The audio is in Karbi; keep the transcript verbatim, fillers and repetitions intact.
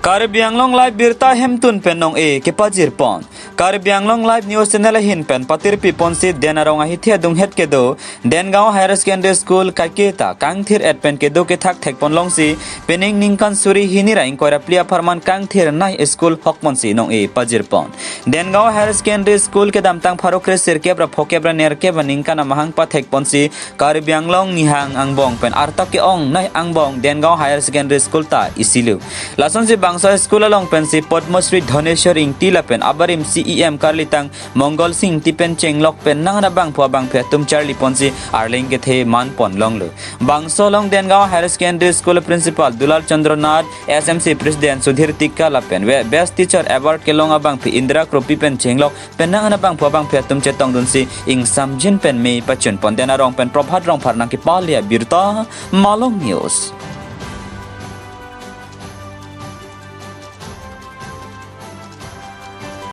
Karbi Anglong Live birta hemtun pen nong-e kepajir pon. Karbi Anglong Live News Channel ahin pen patirpi ponsi Den Arong ahithe adunghet kedo Dengaon Higher Secondary School kaiketa kangthir et pen kedo kethak thek pon longsi, pining ningkan suri hini ra ingkoi ra phli apharman kangthir nei school hok ponsi nong-e pajir pon. Dengaon Higher Secondary School kedamtang pharo kre sirkep ra phokep ra nerkep aningkan amahang pathek ponsi Karbi Anglong nihang angbong pen arta ke-ong nei angbong Dengaon Higher Secondary School ta isilu. Lasonsi bangso school along pensi Padma Shri Dhaneshwar Ingti lapen abarim C E M karlitang Mongol Sing Ingti pen chenglok pen nang na bangphu abangphi atum charli ponsi arleng kethe man pon longlo. Bangso along Dengaon Higher Secondary School Principal Dulal Chandra Nath, S M C President Sudhir Tikka lapen ve Best Teacher Award kelong abangphi Indra Kropi pen chenglok pen nang na bangphu abangphi atum chetongdunsi ingsamjin pen mei pachun pon. Den Arong pen Prabhat Rongphar nangkepale abirta, Malong News.